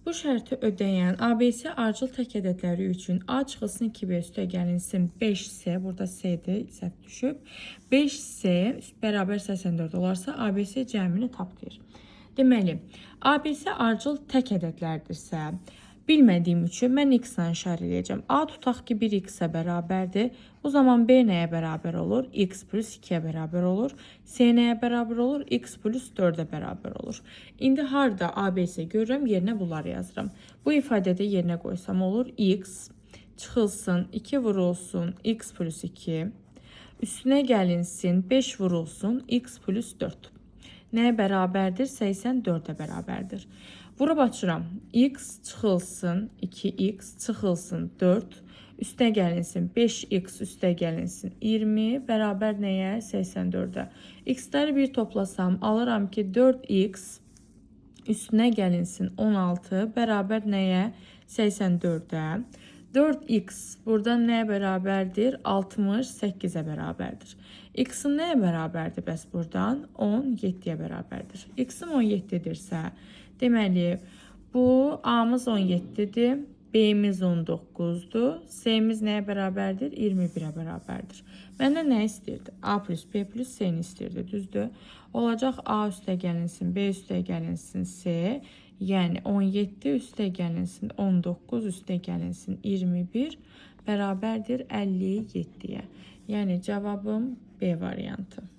Bu şərti ödəyən ABC ardıcıl tək ədədləri üçün A çıxılsın 2B üstə gəlinsin 5C, burada C-dir, səhv düşüb. 5C bərabər 84 olarsa ABC cəmini tap deyir. Deməli, ABC ardıcıl tək ədədlərdirsə, bilmədiyim üçün mən x-la işarə eləyəcəm. A tutaq ki 1x-ə bərabərdir. O zaman B nəyə bərabər olur? X plus 2-yə bərabər olur. C nəyə bərabər olur? X plus 4-ə bərabər olur. İndi harda ABC görürəm, yerinə bunları yazıram. Bu ifadədə yerinə qoysam olur x çıxılsın 2 vurulsun x plus 2, üstünə gəlinsin 5 vurulsun x plus 4. Nəyə bərabərdir? 84-ə bərabərdir. Vurub açıram. X çıxılsın 2x çıxılsın 4, üstə gəlinsin 5x üstə gəlinsin 20 bərabər nəyə? 84-ə. X-ləri bir toplasam alıram ki 4x üstünə gəlinsin 16 bərabər nəyə? 84-ə. 4x buradan nəyə bərabərdir? 68-ə bərabərdir. X-in nəyə bərabərdir bəs buradan? 17-yə bərabərdir. X-im 17-dirsə, deməli bu A-mız 17-dir, B-miz 19-dur, C-miz nəyə bərabərdir? 21-ə bərabərdir. Məndən nə istəyirdi? A plus B plus C-ni istəyirdi, düzdür? Olacaq A üstə gəlinsin, B üstə gəlinsin, C. Yəni 17 üstə gəlinsin, 19 üstə gəlinsin, 21 bərabərdir 57-yə. Yəni cavabım B variantı.